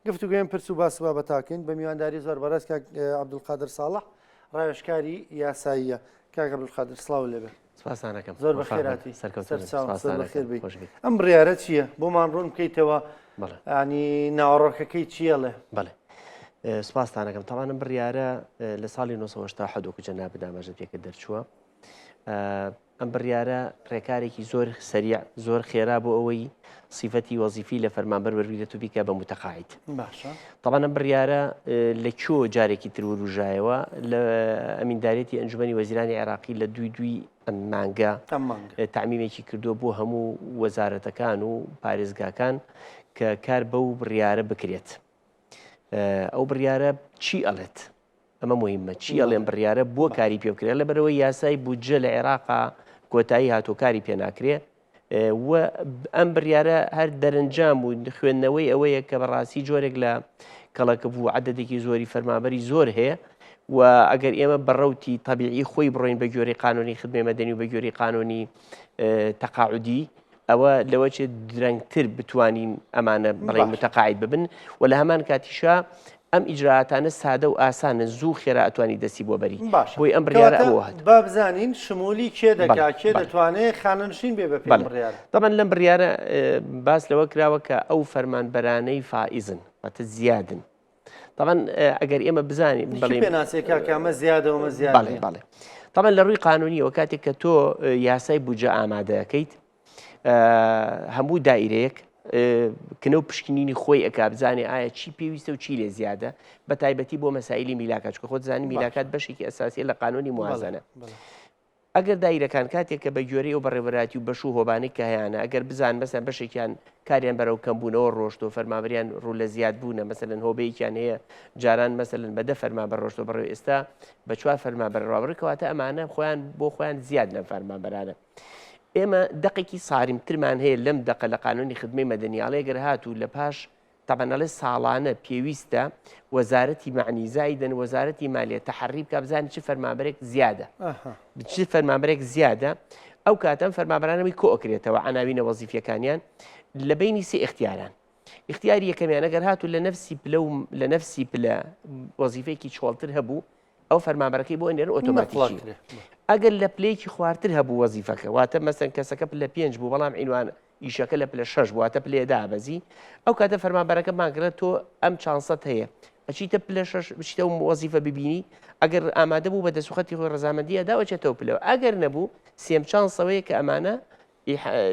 گفتوگۆیان پرس و باس و بابەتاکەین بە میوانداری زۆر بەڕێز کاک عەبدولقادر ساڵح ڕاوێژکاری یاساییە. کاک عەبدولقادر سڵاو لێبێ. سپاستانەکەم. زۆر بەخێراتی. سەرچاو زۆر بەخێر بێی. ئەم بڕیارە چییە؟ بۆمان ڕوون بکەیتەوە ینی ناوەڕۆکەکەی چییە ڵێ؟ بەڵێ. سپاستانەکەم. تاوانم بڕیارە لە ساڵی 1970 وەکو جەنابت ئاماژەت پێکرد دەرچووە. ئەم بڕیارە ڕێکارێکی زۆر سەریع، زۆر خێرا بۆ ئەوەی سیفەتی وەزیفی لە فەرمانبەر وەربگرێت و بیکا بە متەقاعید. باشە. تەبعەن ئەم بڕیارە لە کوێوە جارێکی تر وروژایەوە لە ئەمیندارێتی ئەنجومەنی وەزیرانی عێراقی لە دووی دووی ئەم مانگە ئەم مانگە. تەعمیمێکی کردووە بۆ هەموو وەزارەتەکان و پارێزگاکان کە کار بەو بڕیارە بکرێت. ئەو بڕیارە چی ئەڵێت؟ ئەمە موهیمە چی ئەڵێم بڕیارە بۆ کاری پێ بکرێت لەبەرەوەی یاسای بودجە لە عێراقا کۆتایی هاتوو کاری پێ ناکرێ و ئەم بڕیارە هەر دەرەنجام و خوێندنەوەی ئەوەیە کە بەڕاستی جۆرێک لە کەڵەکە بوو عددێکی زۆری فەرمابەری زۆر هەیە و ئەگەر ئێمە بەڕوتی طببیعی خۆی بڕۆین بە گوێری قانونی خدمەی مەدەنی و بە گوێری قانونی تەقاعودی ئەوە لەوەچێ درەنگتر بتوانین ئەمانە بڵێین متەقاعید ببن و لە هەمان کاتیشا ئەم ئیجرائاتانە سادە و ئاسانن زوو خێرا ئەتوانی دەستی بۆ بەری باشە بۆی ئەم بڕیارە کەواتە ئەوە هات با بزانین شمولی کێ بەڵێ دەکا کێ بەڵێ دەتوانێ خانەنشین بێ بە پێی بەڵێ بڕیارە تەبعەن لەم بڕیارە اه، باس لەوە کراوە کە ئەو فەرمانبەرانەی فائزن واتە زیادن تەبعەن اه، ئەگەر ئێمە بزانین کی بڵێین پێناسەی کاکە ئەمە زیادە و ئەمە زیاد بەڵێ نییە بەڵێ تەبعەن لە ڕووی قانونیەوە کاتێک کە تۆ اه، یاسای بودجە ئامادەکەیت هەموو دایرەیەک کنە و پشکنینی خۆی ئەک بزانێ ئایا چی پێویستە و چی لێ زیادە بە تایبەتی بۆ مەسایلی میلاکات چکە خۆت زانی میلاکات بەشێکی ئەساسیە لە قانونی موازنە ئەگەر دایرەکان کاتێک کە بە گوێرەی و بەڕێوەراتی و بەش و هۆبانەی کە هەیانە ئەگەر بزان مەسەن بەشێکیان کاریان بەرەو کەمبوونەوە ڕۆشت و فەرمانبەریان ڕوو لە زیاد بوونە مەسەلەن هۆبەیەکیان هەیە جاران مەسەلەن بە دە فەرمانبەر ڕۆشتۆ بەڕێ ئێستا بە چوار فەرمانبەر ڕابڕ کەواتە ئەمانە خۆیان بۆ خۆیان زیاد لەم فەرمانبەرانە ئێمە دەقێکی ساریمترمان هەیە لەم دەقە لە قانونی خدمەی مەدەنی ئەڵێ گەر هاتوو لە پاش تەبعەن ئەڵێ ساڵانە پێویستە وەزارەتی مەعنی زایدەن وەزارەتی مالیە تەحەڕی بکا بزانێ چ فەرمانبەرێک زیادە چ فەرمانبەرێک زیادە ئەو کاتەم فەرمانبەرانەوەی کۆ ئەکرێتەوە عەناوینە وەزیفیەکانیان لە بینی سێ ئیختیاران ئیختیاری یەکەمیان ئەگەر هاتوو لە نەفسی پلە و لە نەفسی پلە وەزیفەیەکی چۆڵتر هەبوو ئەو فەرمانبەرەکەی بۆ ئەنێرن ئۆتۆماتیکی ئەگەر لە پلەیەکی خوارتر هەبوو وەزیفەکە واتە مەسەن کەسەکە پلە پێنج بوو بەڵام عینوان ئیشەکە لە پلە شەش بوو واتە پلەیە دابەزی ئەو کاتە فەرمانبەرەکە بانگرە تۆ ئەم چانسەت هەیە ئەچیتە پلە شەش بچیتە و وەزیفە ببینی ئەگەر ئامادە بوو بە دەسوخەتی خۆی ڕەزامەندی ئەدا ئەچێتەوە پلەوە ئەگەر نەبوو سێم چانسەوەیە کە ئەمانە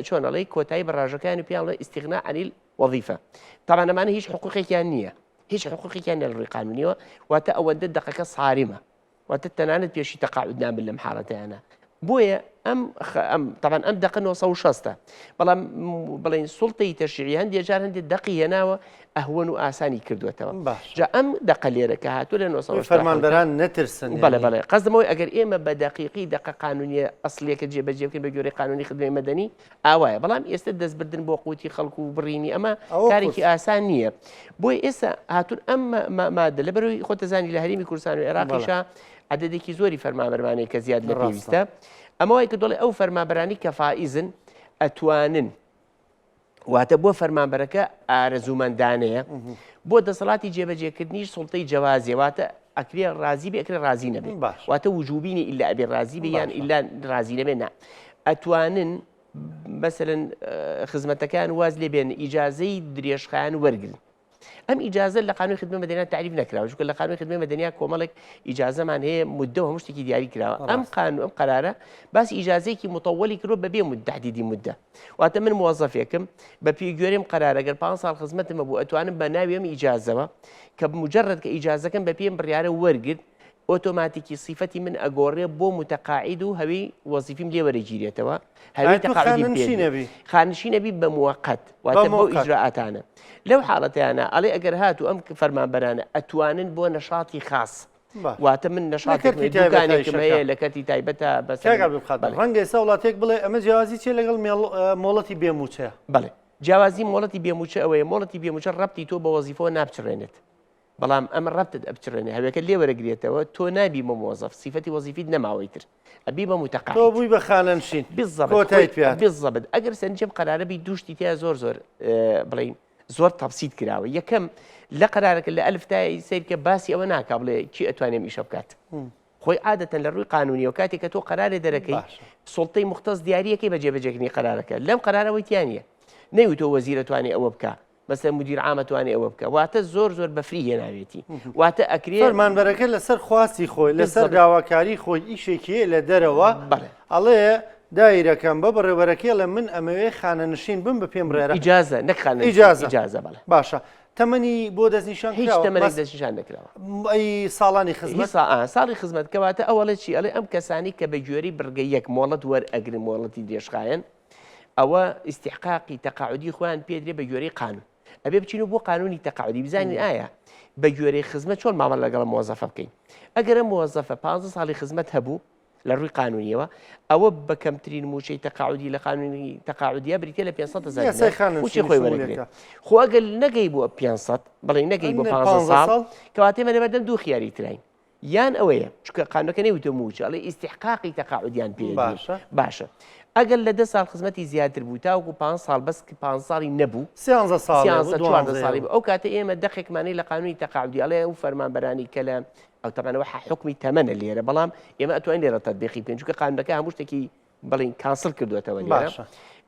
چۆن ئەڵێی کۆتایی بە ڕاژەکانی و پێیان ڵێ استغناء عن الوظیفە تاوان ئەمانە هیچ حقوقێکیان نییە هیچ حقوقێکیان لە ڕووی قانونیەوە واتە ئەوەندە دەقەکە سارمە واتە تەنانەت پێشی تەقاعد نابن لەم حاڵەتەیانە بۆیە ئەم ئەم تاوان ئەم دەقە 960 بەڵام بڵێن سوڵتەی تەشریعی هەندێک جار هەندێک دەقی هێناوە ئەهوەن و ئاسانی کردوێتەوە جا ئەم دەقە لێرە کە هاتوو لە 960 فەرمانبەران نەترسن بەڵێ بەڵێ قەزمەوەی ئەگەر ئێمە بە دەقیقی دەقە قانونیە ئەسلیەکە جێبەجێ بکەین بە گوێرەی قانونی خدمەی مەدەنی ئاوایە بەڵام ئێستا دەستبردن بۆ قوتی خەڵک و بڕینی ئەمە کارێکی ئاسان نییە بۆی ئێستا هاتون ئەم مادە لە بەرەوەی خۆتەزانی لە هەرێمی کوردستان و عێراقیشا عددێکی زۆری فەرمانبەرمانەیە کە زیاد لە پێویستە ئەمە وای کە دەڵێ ئەو فەرمانبەرانی کە فائیزن ئەتوانن واتە بۆ فەرمانبەرەکە ئارەزوومەندانەیە بۆ دەسەڵاتی جێبەجێکردنیش سوڵتەی جەوازیە واتە ئەکرێ ڕازی بێ ئەکرێ ڕازی نەبێ واتە وجوبینی ئیلا ئەبێ ڕازی بێ یان ئیلا ڕازی نەبێ نا ئەتوانن مەسەلەن خزمەتەکان واز لێ بێن ئیجازەی درێژخایەن وەرگن ئەم ئیجازە لە قانونی خدمەی مەدەنیا تەعریف نەکراوە چونکە لە قانونی خدمەی مەدەنیا کۆمەڵێک ئیجازەمان هەیە مدە و هەموو شتێکی دیاری کراوە ئەم قانون ئەم قەرارە باسی ئیجازەیەکی متەوەلی کردووە بەبێ تەحدیدی مدە واتە من موەزەفێکم بە پێی گوێرەی قەرارە گەر 5 ساڵ خزمەتم هەبوو ئەتوانم بە ناوی ئەم ئیجازەوە کە مجرد کە ئیجازەکەم بە پێی ئەم بڕیارە وەرگرت ئۆتۆماتیکی سیفەتی من ئەگۆڕێ بۆ متەقاعید و هەوی وەزیفیم لێ وەرەگیرێتەوە هەوی تەقاعیدیم پێ دێ. خانشین ئەبی بە موەقەت واتە بەو ئیجرائاتانە لەو حاڵەتەیانە ئەڵێ ئەگەر هاتوو ئەم فەرمانبەرانە ئەتوانن بۆ نەشاتی خاص واتە من نەشاتێکم هەیە دوکانێکم هەیە لە کەرتی تایبەتە بەس کاک عەبدولقادر ڕەنگە ئێستا وڵاتێک بڵێ ئەمە جیاوازی چییە لەگەڵ مۆڵەتی بێ مووچە؟ بەڵێ جیاوازی مۆڵەتی بێ مووچە ئەوەیە مۆڵەتی بێ مووچە ڕەبتی تۆ بە وەزیفەوە ناپچڕێنێت بەڵام ئەمە ڕەبتت ئەپچڕێنێ هەوێکەت لێ وەرەگرێتەوە تۆ نابی بە مۆزەف سیفەتی وەزیفیت نەماوە ئیتر ئەبی بە متەقاعد تۆ بووی بە خانەنشین بالضبط کۆتایت پێ هات. بالضبط ئەگەر سەرنجم قەرارە بی دوو شتی تیا زۆر زۆر بڵێین. زۆر تەبسیت کراوە. یەکەم لە قەرارەکە لە ئەلف تا یەی سەیر کە باسی ئەوە ناکا بڵێ کی ئەتوانێ ئەم ئیشە بکات. خۆی عادەتەن لە ڕووی قانونیەوە کاتێک کە تۆ قەرارێ دەرەکەی سوڵتەی موختەس دیاریەکەی بە جێبەجێکردنی قەرارەکە. لەم قەرارەوەی تیا نییە. نەیوتووە وەزیر ئەتوانێ ئەوە بکا. مەسەلەن مدیر عام ئەتوانێ ئەوە بکا. واتە زۆر زۆر بەفری هێناوێتی. واتە ئەکرێ فەرمانبەرەکە لەسەر خواستی خۆی لەسەر داواکاری خۆی ئیشێکی هەیە لە دەرەوە ئەڵێ دایرەکەم بە بەڕێوەبەرەکەی ئەڵێ من ئەمەوێ خانەنشین بم بە پێم بڕیارە ئیجازە نەک خانەنشین ئیجازە ئیجازە بەڵێ باشە تەمەنی بۆ دەستنیشان هیچ تەمەنێک دەستنیشان نەکراوە ئەی ساڵانی خزمەت ساڵی خزمەت کەواتە ئەوەڵێ چی ئەڵێ ئەم کەسانی کە بە گوێرەی بڕگە یەک مۆڵەت وەرئەگرن مۆڵەتی درێژخایەن ئەوە ئیستیحقاقی تەقاعودی خۆیان پێدرێ بە گوێرەی قانون ئەبێ بچین بۆ قانونی تەقاعودی بزانین ئایا بە گوێرەی خزمەت چۆن مامەڵە لەگەڵ مۆزەفە بکەین ئەگەر ئەم مۆزەفە 15 ساڵی خزمەت هەبوو لە ڕووی قانونیەوە ئەوە بە کەمترین موچەی تەقاعودی لە قانونی تەقاعودیە بریتە لە 500 هزار موچەی خۆی وەرەگرێت خۆ ئەگەر نەگەی بۆ 500 بڵێ نەگەی بۆ 15 ساڵ کەواتێ مە لەبەردەم دوو خیاری تراین یان ئەوەیە چونکە قانونەکە نەیوتوە مووچە ئەڵێ ئیستیحقاقی تەقاعودیان پێ باشە باشە ئەگەر لە دە ساڵ خزمەتی زیاتر بوو تاوەکو پ ساڵ بەس پ ساڵی نەبوو سیانزە ساڵ سیانزە چواردە ساڵی بوو ئەو کاتە ئێمە دەقێکمانەی لە قانونی تەقاعودی ئەڵێ ئەو فەرمانبەرانی کە لە ئەو تەمەنەوە حکومی تەمەنە لێرە بەڵام ئێمە ئەتوانین لێرە تەتبیقی بکەین چونکە قانونەکە هەموو شتێکی بڵین cancel کردوێتەوە لێرە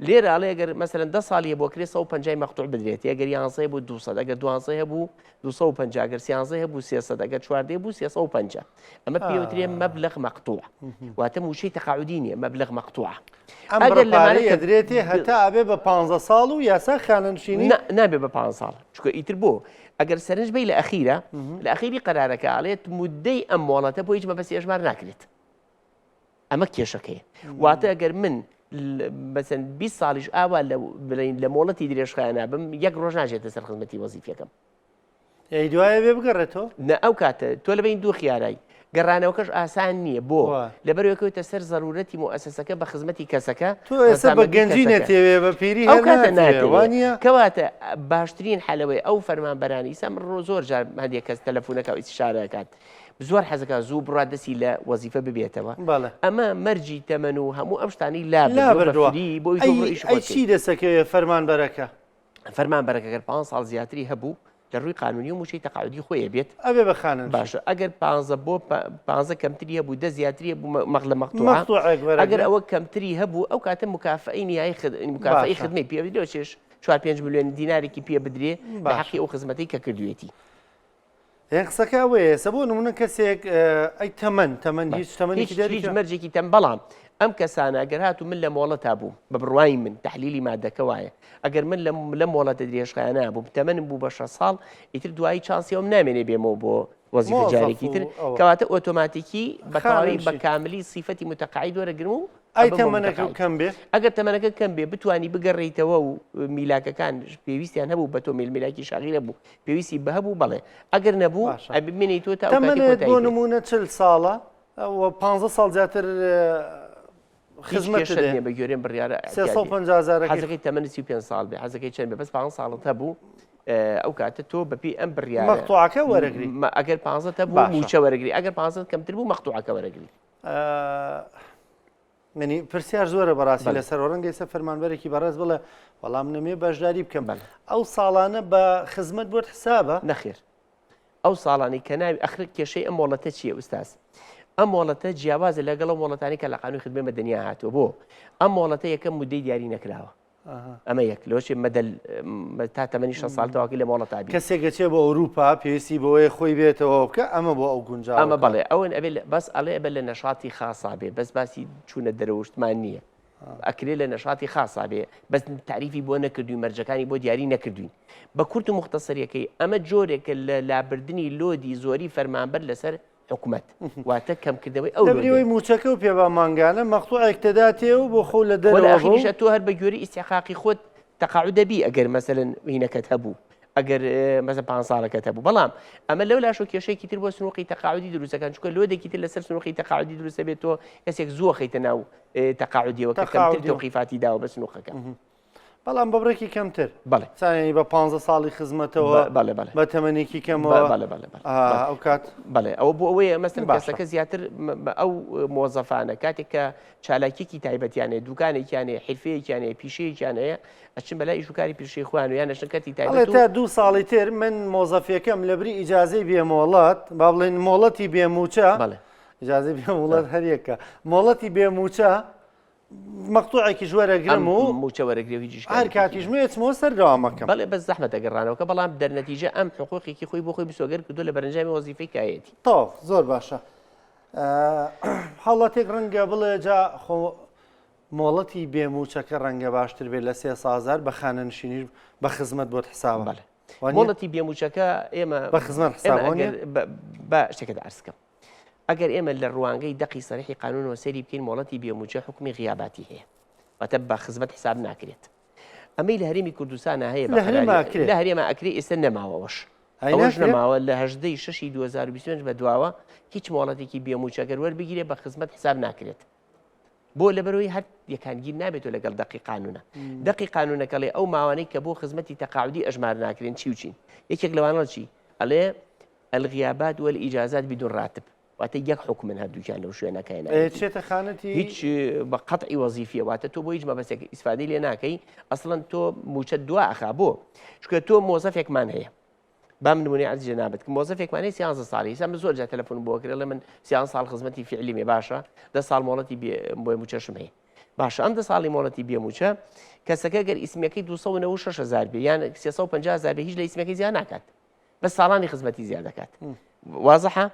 لێرە ئەڵێ گەر مەسەلەن دە ساڵی هەبوو کرێ 150 مەقتوع بدرێت ئەگەر یانزەی بوو 200 ئەگەر دوانزەی هەبوو 250 ئەگەر سیانزەی هەبوو 300 ئەگەر چواردەی بوو 350 ئەمە پێوترێ مەبلغ مەقتوع واتە مووچەی تەقاعودی نییە مەبلغ مەقتوع ئەگەر لەمانە دەدرێتێ هەتا ئەبێ بە 15 ساڵ و یاسا خانەنشینی نابێ بە 15 ساڵ چونکە ئیتر بۆ ئەگەر سەرنج بی لە ئەخیرە لە ئەخیری قەرارەکە ئەڵێت مدەی ئەم مۆڵەتە بۆ هیچ مەبەستی ئەژمار ناکرێت ئەمە کێشەکەیە واتە ئەگەر من مەسەن 20 ساڵیش ئاوا لە بڵین لە مۆڵەتی درێژخایەنا بم یەک ڕۆژ ناچێتە سەر خزمەتی وەزیفیەکەم ئەی دوایە بێ بگەڕێتەوە نە ئەو کاتە تۆ لە بین دوو خیارای گەڕانەوەکەش ئاسان نییە بۆ لەبەرەوەکەوتە سەر زەرورەتی موئەسەسەکە بە خزمەتی کەسەکە تۆ ئێستا بە گەنجی نەتێوێ بە پیری ئەو کاتە ناتێوانە کەواتە باشترین حەلەوەی ئەو فەرمانبەرانی سەم ڕۆ زۆر جار هەندێک کەس تەلەفۆنەکە و ئیسیشارەکات زۆر حەزەکا زوو بڕا دەسی لە وەزیفە ببێتەوە بەڵێ. ئەمە مەرجی تەمەن و هەموو ئەم شتانەی لابردووە بە لابردووە. free بۆ ئەوی تۆ ئەی بڕۆ ئیشی ئەی خۆت چی بکەی. دەسەکەوێ فەرمانبەرەکە؟ فەرمانبەرەکە گەر پانزە ساڵ زیاتری هەبوو لە ڕووی قانونی و مووچەی تەقاعودی خۆی ئەبێت. ئەبێ بە خانەنشین. باشە ئەگەر پانزە بۆ پانزە کەمتری هەبوو دە زیاتری هەبوو مەغلە مەقتوعە. مەقتوعێک ئەگەر وەرەگرێ. ئەوە کەمتری هەبوو ئەو کاتە مکافەئەی نیهای خد مکافەئەی باشە. خدمەی پێ بدرێ لەوەچێش چوار پێنج ملیۆن دینارێکی پێ بدرێ لە باشە. حەقی ئەو خزمەتەی کە کردوویەتی. ئێ قسەکە ئەوەیە ئێستا بۆ نمونە کەسێک ئەی تەمەن تەمەن هیچ تەمەنێکی هیچ هیچ مەرجێکی تەم بەڵام ئەم کەسانە ئەگەر هاتوو من لە مۆڵەتا بووم بە بڕوای من تحلیلی مادەکە وایە ئەگەر من لە لە مۆڵەتە درێژخایەنە بووم تەمەنم بوو بە 6 ساڵ ئیتر دوایی چانسی ئەوم نامێنێ بێمەوە بۆ وەزیفە جارێکی تر کەواتە ئۆتۆماتیکی بە تەواوی بە کاملی سیفەتی متەقاعید وەرەگرم و ئەی تەمەنەکە کەم بێ؟ ئەگەر تەمەنەکە کەم بێ بتانی بگەڕێیتەوە و میلاکەکان پێویستیان هەبوو بە تۆ میل میلاکی شاغیرە بوو پێویستی بە هەبوو بەڵێ ئەگەر نەبوو باشە. ئەبێ بمێنیتەوە تا ئەو کاتەی تەمەنت کۆتایی بۆ دێت. نموونە 40 ساڵە و 15 ساڵ زیاتر هیچ خزمەتت کێشەت هەیە نییە بە گوێرەی بڕیارە ئیعتیادی 350 هەزارەکەی حەزەکەی تەمەنت 35 ساڵ بێ حەزەکەی چەند بێ بەس 15 ساڵت هەبوو ئەو کاتە تۆ بەپێی ئەم بڕیارە مەقتوعەکە وەرەگری ئەگەر 15 هەبوو باشە. مووچە وەرەگری ئەگەر 15 کەمتر بوو مەقتوعەکە وەرەگری منی پرسیار زۆرە بەڕاستی لەسەر ڕەنگە ئێستا فەرمانبەرێکی بەڕێز بڵێ وەڵام نەمێ بەشداری بکەم ئەو ساڵانە بە خزمەت بۆت حسابە؟ نەخێر ئەو ساڵانی کە ناوی ئەخر کێشەی ئەم مۆڵەتە چییە ئوستاز؟ ئەم مۆڵەتە جیاوازە لەگەڵ ئەو مۆڵەتانی کە لە قانونی خدمەی مەدەنیا هاتووە بۆ ئەم مۆڵەتە یەکەم مدەی دیاری نەکراوە ئەمە یەک لەوەچێ مەدەل تا تەمەنی 6 ساڵ تەواکی لە مۆڵەتا بی کەسێک گەچێ بۆ ئەوروپا پێویستی بەوەیە خۆی بێتەوە بکە ئەمە بۆ ئەو گونجاوە ئەمە بەڵێ ئەوەن ئەبێ بەس ئەڵێ ئەبێ لە نەشاتی خاصا بێ بەس باسی چوونە دەرەوشتمان نییە ئەکرێ لە نەشاتی خاصا بێ بەس تعریفی بۆ نەکردووی مەرجەکانی بۆ دیاری نەکردوین بە کورت و مختصریەکەی ئەمە جۆرێکە لە لابردنی لۆدی زۆری فەرمانبەر لەسەر حکومەت واتە کەمکردنەوەی ئەو لەبری ئەوەی مووچەکە و پێ با مانگانە مەقتوعێک تێداتێ و بۆ خۆو لە دەرەوە بوو. ئاخریشە تۆ هەر بە گوێرەی ئیستیحقاقی خۆت تەقاعود دەبی ئەگەر مەسەلەن هینەکەت هەبوو ئەگەر مەسەلەن پانز ساڵەکەت هەبوو بەڵام ئەمە لەو لاشەوە کێشەیەکی تر بۆ سنوقی تەقاعودی دروستەکان چونکە load ێکی تر لەسەر سنوقی تەقاعودی دروستە بێت تۆ کەسێک زووە خەیتە ناو تەقاعودیەوە کە کەمتر تەقاعودیەوە. تەوقیفاتی داوە بە سنوقەکە. بەڵام بە بڕێکی کەمتر. بەڵێ. چانیانی بە پانزە ساڵی خزمەتەوە بەڵێ بەڵێ. بە تەمەنێکی کەمەوە. بەڵێ بەڵێ بەڵێ. ئەو کات. بەڵێ ئەوە بۆ ئەوەیە مەسەلەن کەسەکە زیاتر ئەو مۆزەفانە کاتێک کە چالاکیەکی تایبەتیان هەیە، دوکانێکیان هەیە، حیرفەیەکیان هەیە، پیشەیەکیان هەیە، ئەچن بەلای ئیش و کاری پیشەی خۆیان و یان ئەچنە کەرتی تایبەت و. ئەڵێ تا دوو ساڵی تر من مۆزەفیەکەم لەبری ئیجازەی بێ مۆڵەت، با بڵێین مۆڵەتی بێ مووچە، ئیجازەی بێ مۆڵەت هەر یەکە، مۆڵەتی بێ مووچە مەقتوعێکیش وەرەگرم و مووچە وەرەگرێ و هیچ هەر کاتیش مێچمەوە سەر دەوامەکەم. بەڵێ بەس زەحمەتە گەڕانەوەکە، بەڵام دەرنەتیجە ئەم حقوقێکی خۆی بۆ خۆی مسۆگەر کردووە لە بەرەنجامی وەزیفەی کایەتی. تەواو زۆر باشە. هاوڵاتیەک ڕەنگە بڵێ جا خۆ مۆڵەتی بێ مووچەکە ڕەنگە باشتر بێت لە 300 هەزار بە خانەنشینیش بە خزمەت بۆت حسابە. بەڵێ مۆڵەتی بێ مووچەکە ئێمە بە خزمەت حسابە بە شتێکت عەرز کەم. ئەگەر ئێمە لە ڕوانگەی دەقی سەریحی قانونەوە سەیری بکەین مۆڵەتی بێ مووچە حوکمی غیاباتی هەیە واتە بە خزمەت حساب ناکرێت. ئەمەی لە هەرێمی کوردستانا هەیە لە هەرێما ئەکرێ. لە هەرێما ئەکرێ ئێستا نەماوە ئەوەش. ئەوەش نەماوە لە هەژدەی شەشی 2025 بە دواوە هیچ مۆڵەتێکی بێ مووچە گەر وەربگیرێ بە خزمەت حساب ناکرێت. بۆ لەبەرەوەی هەر یەکانگیر نابێتەوە لەگەڵ دەقی قانونە. دەقی قانونەکەڵێ ئەو ماوانەی کە بۆ خزمەتی تەقاعودی ئەژمار ناکرێن چی و چین؟ یەکێک لەوانە چی؟ ئەڵێ الغیابات والاجازات بدون راتب واتە یەک حوکمن هەردووکیان لەو شوێنە کە هێناویەتی. چێتە خانەتی. هیچ بە قەتعی وەزیفیە واتە تۆ بۆ هیچ مەبەستێک ئیسفادەی لێ ناکەی ئەسڵەن تۆ مووچەت دوا ئەخا بۆ چونکە تۆ مۆزەفێکمان هەیە بام نمونەی عەرزی جەنابت کە مۆزەفێکمان هەیە سیانزە ساڵی ئێستا من زۆر جار تەلەفۆنم بۆ ئەکرێ ئەڵێ من سیانزە ساڵ خزمەتی فیعلیم هەیە باشە دە ساڵ مۆڵەتی بۆ مووچەشم هەیە باشە ئەم دە ساڵی مۆڵەتی بێ مووچە کەسەکە گەر ئیسمیەکەی 296 هزار بێ یان 350 هزار بێ هیچ لە ئیسمەکەی زیاد ناکات بەس ساڵانی خزمەتی زیاد دەکات وازحە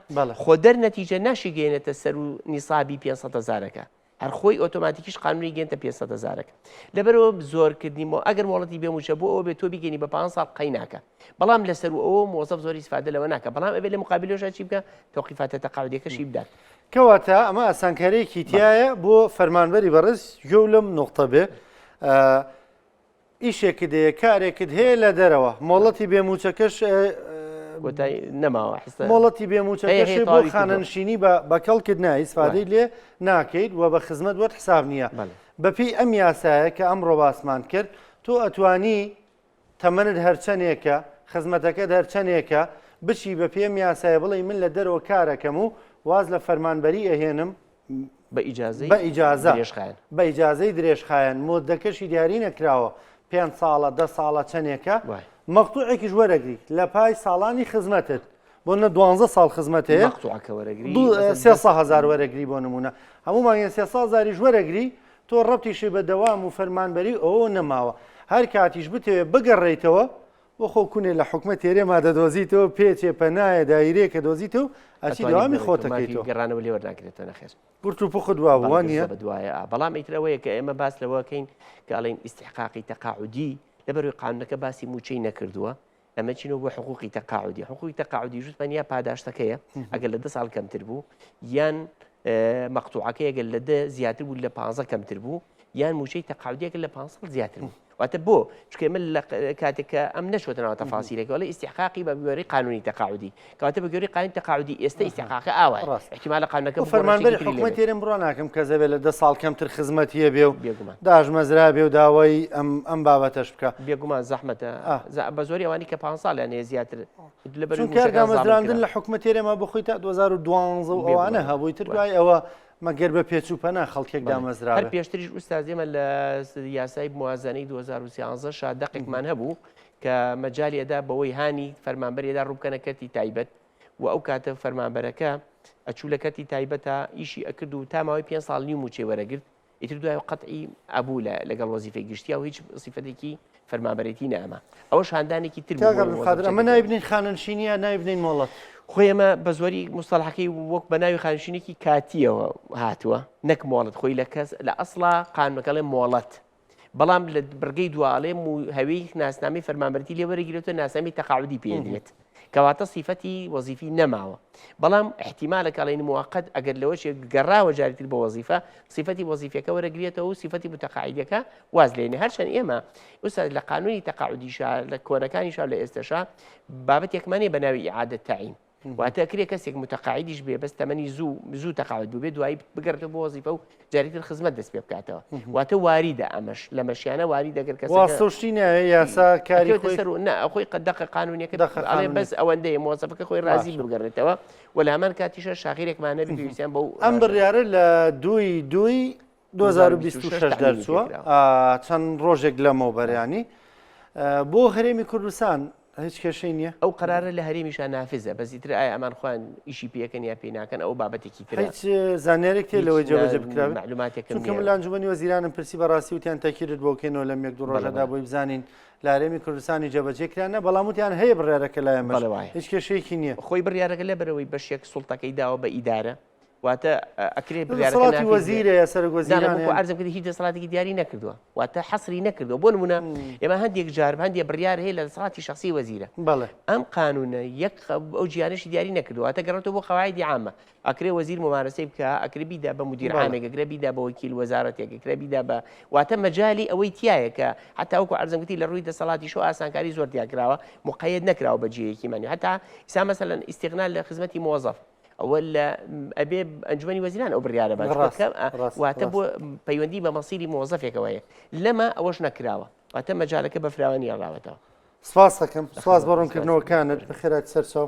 خۆ دەر نەتیجە ناشی گەێنێتە سەر و نیسابی 500 هزارەکە هەر خۆی ئۆتۆماتیکیش قانونی گەێنتە 500 هزارەکە لەبەرەوە زۆرکردنی مۆ ئەگەر مۆڵەتی بێ موچە بۆ ئەوە بێت تۆ بیگەنی بە 5 ساڵ قەی ناکە بەڵام لەسەر و ئەوە مۆزەف زۆری ئیسفادە لەوە ناکە بەڵام ئەبێ لە مقابلۆشە چی بکە تەوقیفاتە تەقاعدیەکەشی بدات. کەواتە ئەمە ئاسانکاریەکی تایە بۆ فەرمانبەری بەڕێز گوێ لەم نقطە بێ ئیشێکت هەیە کارێکت هەیە لە دەرەوە مۆڵەتی بێ مووچەکەش کۆتایی نەماوە حسە مۆڵەتی بێ مووچەکەش بۆ خانەنشینی بە بە کەڵکت نا ئیسفادەی لێ ناکەیت و بە خزمەت وەت حساب نییە بەپێی ئەم یاسایە کە ئەمڕۆ باسمان کرد تۆ ئەتوانی تەمەنت هەرچەندێکە خزمەتەکەت هەرچەندێکە بچی بە پێم یاسایە بڵێ من لە دەرەوە کارەکەم و واز لە فەرمانبەری ئەهێنم بە ئیجازەی بە ئیجازە درێژخایەن. بە ئیجازەی درێژخایەن مۆدەکەشی دیاری نەکراوە پێنج ساڵە دە ساڵە چەندێکە وای. مەقتوعێکیش وەرەگری لە پای ساڵانی خزمەتت بۆ نە دوانزە ساڵ خزمەت هەیە مەقتوعەکە وەرەگری دوو مەسەلەن سێ سە هەزار وەرەگری بۆ نمونە هەموو مانگێ سێ سە هەزاریش وەرەگری تۆ ڕەبتیشی بە دەوام و فەرمانبەری و ئەوەوە نەماوە هەر کاتیش بتەوێ بگەڕێیتەوە بۆ خۆ کونێ لە حکومەت هەرێما دەدۆزیتەوە پێچێ پەنایە دایرەیە کە دۆزیتەوە ئەچی ئەتوانی دەوامی بگەڕێیتەوە خۆت مافی ئەکەیتەوە. گەڕانەوە لێ وەرناگرێتەوە نەخێر. گورت و پوخت وابوو بەڵێ وا نییە؟ بە دوایە ئا بەڵام ئیتر ئەوەیە کە ئێمە باس لەوە کەین کە ئەڵێین ئیستیحقاقی تەقاعودی لەبەروی قانونەکە باسی مووچەی نەکردووە ئەمە چینەوە بۆ حقوقی تەقاعودی حقوقی تەقاعودی جووتمان یا پاداشتەکەیە ئەگەر لە دە ساڵ کەمتر بوو یان مەقتوعەکەی ئەگەر لە دە زیاتر بوو لە پ کەمتر بوو یان مووچەی تەقاعودی ئەگەر لە پ ساڵ زیاتر بوو واتە بۆ چونکە ئێمە لە کاتێک کە ئەم نەچووەتە ناو تەفاسیلێک وەڵێ ئیستیحقاقی بە گوێرەی قانونی تەقاعودی کەواتە بە گوێرەی قانونی تەقاعودی ئێستا ئیستیحقاقە ئاوایە ڕاست. احتیمالە قانونەکە بۆ بگۆڕێ فەرمانبەری شتێکی تری لێ حکومەت بێت. هەرێم بڕوا ناکەم کەس هەبێ لە دە ساڵ کەمتر خزمەتی هەبێ و بێگومان. داشمەزرا بێ و داوای ئەم ئەم بابەتەش بکا. بێگومان زەحمەتە ئا. بە زۆری ئەوانەی کە پانزە ساڵیان هەیە زیاتر لەبەر چونکە هەر مووچەکان زاڵم دامەزراندن کرا. لە حکومەت هەرێما بۆ خۆی تا 2012 و ئەوانە بێگومان. هەبوو ئیتر وایە. دوای ئەوە مەگەر بە پێچ و پەنا خەڵکێک بەڵێ. هەر دامەزرابێ. پێشتریش ئوستاز ئێمە لە یاسای موازنەی 2013 شا دەقێکمان هەبوو کە مەجالی ئەدا بەوەی هانی فەرمانبەری ئەدا ڕووبکەنە کەرتی تایبەت و ئەو کاتە فەرمانبەرەکە ئەچوو لە کەرتی تایبەتا ئیشی ئەکرد و تا ماوەی پێنج ساڵ نیو مووچەی وەرەگرت ئیتر دوای قەتعی ئەبوو لە لەگەڵ وەزیفەی گشتیا و هیچ سیفەتێکی فەرمانبەرێتی نەئەما ئەوەش هاندانێکی تر بوو کاک بۆ عەبدولقادر وەزیفە ئەمە چەکەکە. ناوی بنێین خانەنشینی یا ناوی بنێین مۆڵەت؟ خۆی ئەمە بە زۆری موستەڵحەکەی وەک بە ناوی خانەنشینێکی کاتییەوە هاتووە نەک مۆڵەت خۆی لە کەس لە ئەسڵا قانونەکە ئەڵێ مۆڵەت بەڵام لە بڕگەی دوا ئەڵێ هەوێی ناسنامەی فەرمانبەرێتی لێ وەرەگیرێتەوە ناسنامەی تەقاعودی پێ دێت کەواتە سیفەتی وەزیفی نەماوە بەڵام احتیمالە کە ئەڵێن موقت ئەگەر لەوە شێ گەڕاوە جارێتر بۆ وەزیفە سیفەتی وەزیفەکە وەرەگرێتەوە و سیفەتی متەقاعدەکە واز لێنێ هەرچەند ئێمە ئوستاز لە قانونی تەقاعودیشا لە کۆنەکانیشا لە ئێستەشا بابەتێکمان هەیە بە ناوی ئیعادە تەعین. واتە کرێ کەسێک متەقاعیدیش بێ بەس تەمەنی زوو زوو تەقاعد بوو بێ دوایی بگەڕێتەوە بۆ وەزیفە و جارێتر خزمەت دەست پێ بکاتەوە واتە واریدە ئەمەش لە مەشیانە واری دەگەر کەس واستەشتی ناوێ یاسا کاری خۆی سەر و نا خۆی قەدەقە قانونیەکە دەقە ئەڵێ بەس ئەوەندەیە مۆزەفەکە خۆی ڕازی بگەڕێتەوە و لە هەمان کاتیشە شاغیرێکمان نەبی پێویستیان بەو ئەم بڕیارە لە دووی دووی 2026 دەرچووە چەند ڕۆژێک لەمەوبەر ینی بۆ هەرێمی کوردستان هیچ کێشەی نییە؟ ئەو قەرارە لە هەرێمیشا نافزە، بەس ئیتر ئایا ئەمان خۆیان ئیشی پێ ئەکەن یا پێی ناکەن ئەوە بابەتێکی ترە. هیچ زانیارێک تێ لەوەی جێبەجێ بکرابێت؟ مەعلوماتێکم چونکە من لە ئەنجومەنی وەزیرانم پرسی بەڕاستی وتیان تەکیرت بۆ کەینەوە لەم یەک دوو ڕۆژەدا بۆی بزانین لە هەرێمی کوردستانی جێبەجێ کرا نا، بەڵام وتیان هەیە بڕیارەکە لای ئێمەش هیچ کێشەیەکی نییە. خۆی بڕیارەکە لەبەرئەوەی بەشێک سوڵتەکەی داوە بە ئیدارە، واتە ئەکرێ بڕیارەکە دەسەڵاتی وەزیرە یا سەرۆک وەزیران وەکو عەرزم کرد هیچ دەسەڵاتێکی دیاری نەکردووە واتە حەسری نەکردووە بۆ نمونە ئێمە هەندێک جار هەندێک بڕیار هەیە لە دەسەڵاتی شخصی وەزیرە بەڵێ ئەم قانونە یەک ئەو جیانەشی دیاری نەکردووە واتە گەڕێتەوە بۆ قەواعیدی عامە ئەکرێ وەزیر ممارەسەی بکە ئەکرێ بیدا بە مدیر عامێک ئەکرێ بیدا بە وەکیل وەزارەتێک ئەکرێ بیدا بە واتە مەجالی ئەوەی تایە کە حتا وەکو عەرزم گوتی لە ڕووی دەسەڵاتیشەوە ئاسانکاری زۆر تیا کراوە مقەید نەکراوە بە جێیەکی مانی حتا ئیسا مەسەلەن ئیستیغنال لە خزمەتی مۆزەف ئەوە لە ئەبێ ئەنجومەنی وەزیران ئەو بڕیارە بات واتە بۆ پەیوەندی بە مەسیری مۆزەفێکەوە هەیە لەمە ئەوەش نەکراوە واتە مەجالەکە بە فراوانی هێڵراوەتەوە. سپاس دەکەم سپاس بۆ ڕوونکردنەوەکانت بەخێرات سەرچاو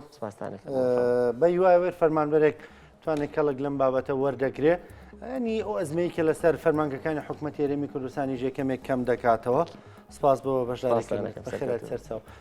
بە هیوای وێر فەرمانبەرێک توانێت کەڵک لەم بابەتە وەردەگرێ ئەنی ئەو ئەزمەی کە لەسەر فەرمانگەکانی حکوومەت هەرێمی کوردستانی ژێکەمێک کەم دەکاتەوە سپاس بۆ بەشداریکردن بەخێرات سەرچاو.